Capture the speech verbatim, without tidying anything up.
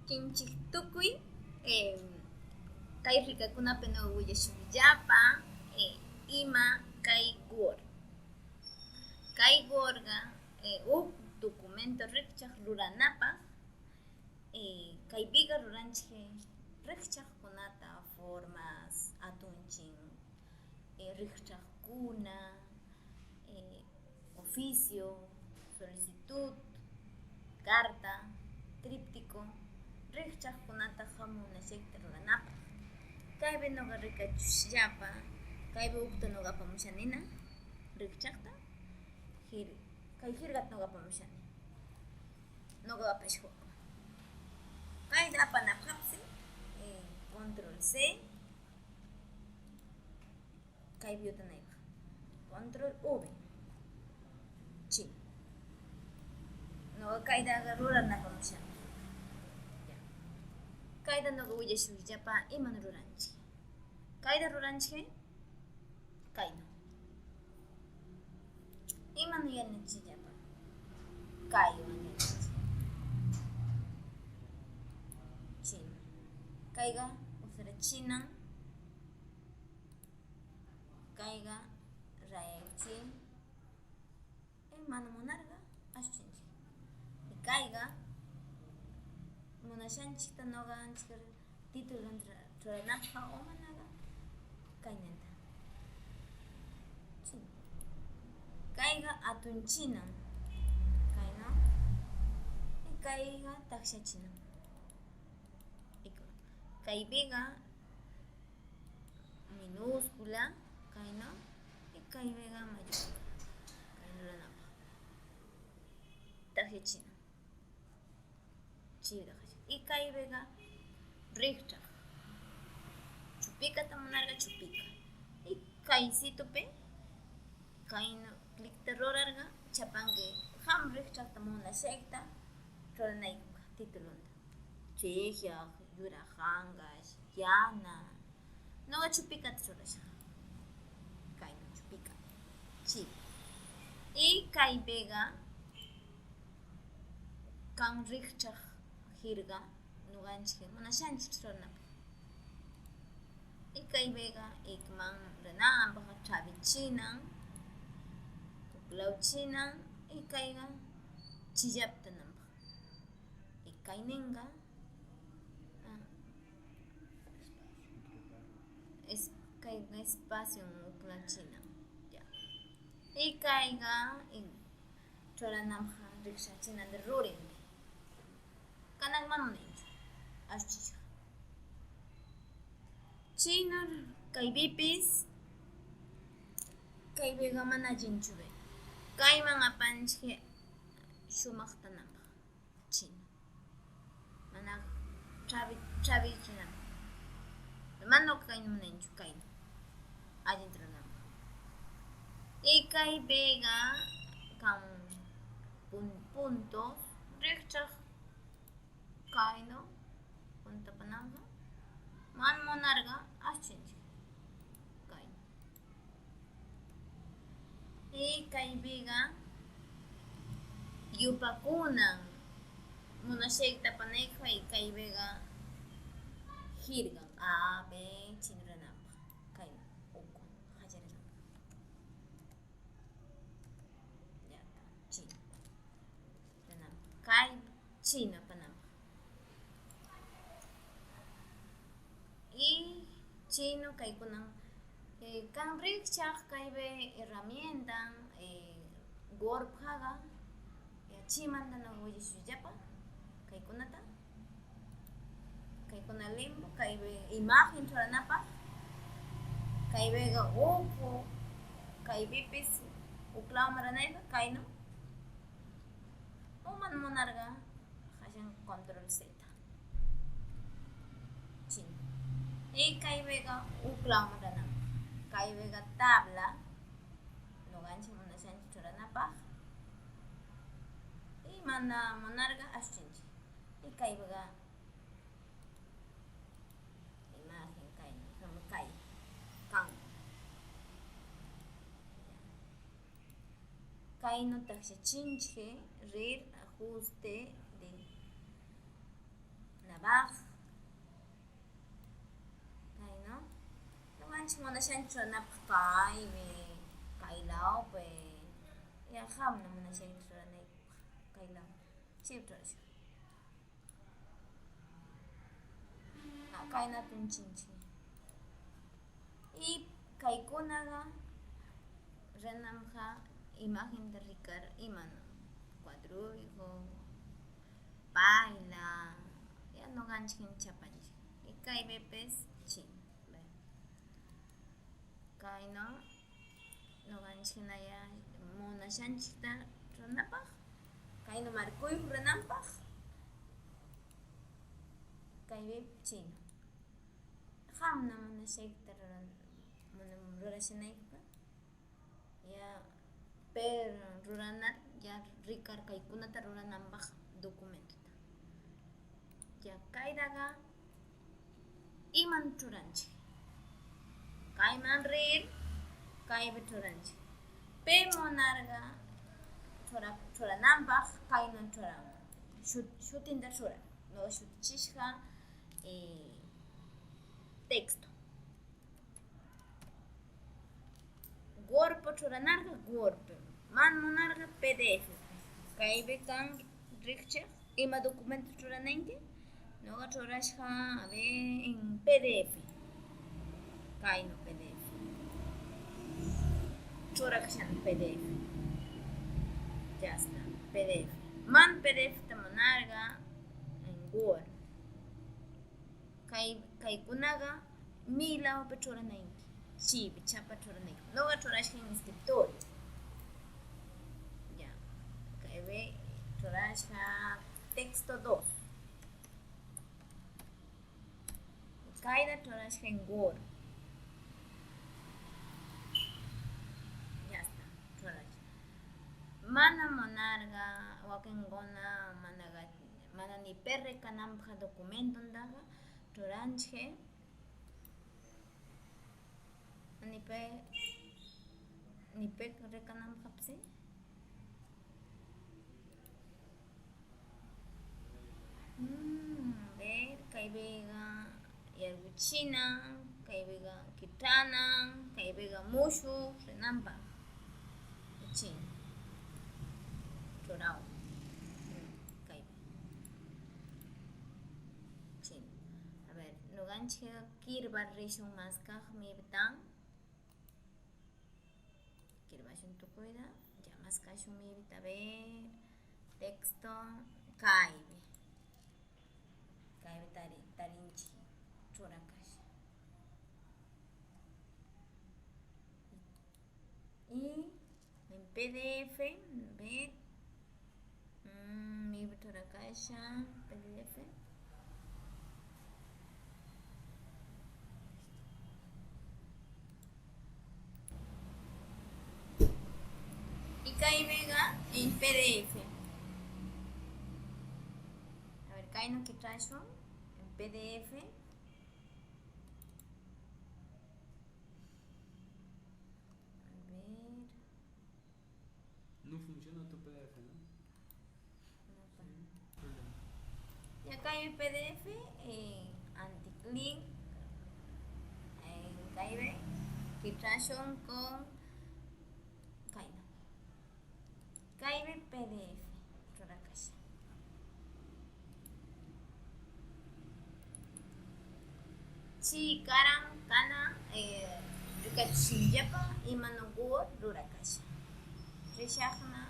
Kimchik tukuy, eh, kay rikakunapi noqa willashunllapa, eh, ima kay Word. Kay Wordqa, eh, huk documento rikchaq ruranapaq, eh, kaypiqa ruranchik rikchaqkunata, formas, atunchin, eh, rikchaqkuna, eh, oficio, solicitud, carta, tríptico, rikchaqkunata munashqayta ruranapaq. Kaypi noqa rikachushllapa, kaypi hukta noqa apamushani na, rikchaqta, jir-, kay jirgata noqa apamushani. Noqa apashqa. Kayta apanapaqpis, eh, control C, kaypi yutanaypaq. Control V. Chi. Noqa kaytaqa rurana apamushani. Ya. Kayta noqa willashunllapa imano ruranchik. Kayta ruranchik, kayno. Imano yananchikllapa. Kaywan yananchik. Chi. Kayqa usurachinan. Kayqa rayachin. Eh, mana munarqa, ashuchinchik. Y kayqa, munashanchikta noqanchik titulunta ruranapaq o manaqa, kayninta. Chi. Kayqa atunchinan. Kayno. Y kayqa takshachinan. Y kaypiqa minúscula, kayno, y kaypiqa mayúscula, kayno ruranapaq. Takshachinan. Chi. Y kaypiqa rikchaq. Chupikata munarqa chupika. Y kay situpi, kayno clicta rurarqa, chapanki qam rikchaqta munashqayta ruranayki titulunta. Cheqyaq, yuraq anqash, yana. Noqa chupikata rurashaq. Kayno chupika. Chi. Y kaypiqa qam rikchaq jirga, noqanchik munashanchik ruranapaq. Y kaypiqa ikman rinanpaq, chapchinan, uklawchinan, y kayqa chillaptananpaq. Y kayninqa, ah, es-, kayqa espacio uklawchinan. Ya. Y kayqa, y churananpaq rikchaqchinanta rurinmi. Kanan mana ninchu, ashuchishaq. China kaypipis, kaypiqa mana allinchu. Kayman apanchik shumaqtananpaq. China. Mana trabi-, trabichinanpaq. Mana kayno munanchu, kayno. Allinta rurananpaq. Y kaypiqa kan pun-, puntos rikchaq kayno puntapananpaq. Mana munarqa ashuchinchik. Kayno. Y kaypiqa yupakunan munashqayta apanaypaq, y kaypiqa jirgan A, B, china rurananpaq. Kayno ukwan qallarinanpaq. Ya, china. Rurananpaq. Kay china apananpaq. Y chino kaykunan, eh, kan rikchaq kaypi herramientan, eh, Wordpaqa, eh, chimantana willashullapa kaykunata. Kaykuna limbo, kaypi imagen churanapaq, kaypiqa uku, kaypipis uklaw maranaypaq, kayno. Uman munarqa, qashan control Z. Chin. Y kaypiqa uklaw marananpaq. Kaypiqa tabla, noqanchik munashanchik churanapaq. Y mana munarqa, ashuchinchik. Y kaypiqa imagen kayno, como kay, kan. Kayno taksachinchik, rir ajuste de, na, Baj. Kayno. Noqanchik munashanchik ruranapaq kaypi, kay lawpi. Ya qamna munashanki ruranaypaq kay law. Chip rurashun. Kayna tunchinchik. Y kaykunaqa rinanqa imaginta ricar imano, cuadruyqu, payla, ya noqanchik chapanchik. Y kay bepis chino. Kayno noqanchik hinaya munashanchikta ruranapaq, kayno marcuyuq rurananpaq, kay bep chino. Qamna munashayquita ruran-, munan rurashanayquipaq, ya, pero ruranar, ya, ricar kaycunata rurananpaq documentota. Ya, kaydaqa iman churanchik. Kayman rir, kaypi churanchik. Pe munarqa chura-, churananpaq kayman churan. Shut-, shutinta churan. Noqa shutichishqa, eh, texto. Wordpa churanarqa Wordpim. Man munarqa P D F. Kaypi kan rikchaq ima documento churananki. Noqa churashqa, a ver, en P D F. Kayno P D F. Churashqan P D F. Ya está, P D F. Man P D F ta munarqa en Word. Kay, kaykunaqa milawpi churananki, chibi chapa churananki. Noqa churashqa en escritorio. Ya, kaypi churashqa texto dos. Kayda churashqa en Word. Ya está, churashqa. Mana munarqa, wakinkuna mana, mana ni pe rekananpaq documentontaqa churanchik. Ni pe, ni pe rekananpaqpis. Mm, a ver, kaypiqa yarguchinan, kaypiqa kichranan, kaypiqa mushuq rinanpaq. Chin. Churaw. Mm, kaypi. Chin. A ver, noqanchik kirpar rishun maskaq miptan. Kirpashun tukuyta, ya maskashun mipta, a ver, texto, kaypi. Kaypi tari-, tarinchik, churakasha. Y en P D F, a ver, mm, mi churakasha, P D F. Y kaypiqa en P D F. A ver, kayno kichashun en P D F. A ver. No funciona tu P D F, ¿no? No, sí, problema. Ya kaypi P D F, eh, anti clic, eh, kaypi kichashun con kayno. Kaypi P D F churakasha. Chi karan kana, eh, rikachishinllapa imano Word rurakasha. Rishaqna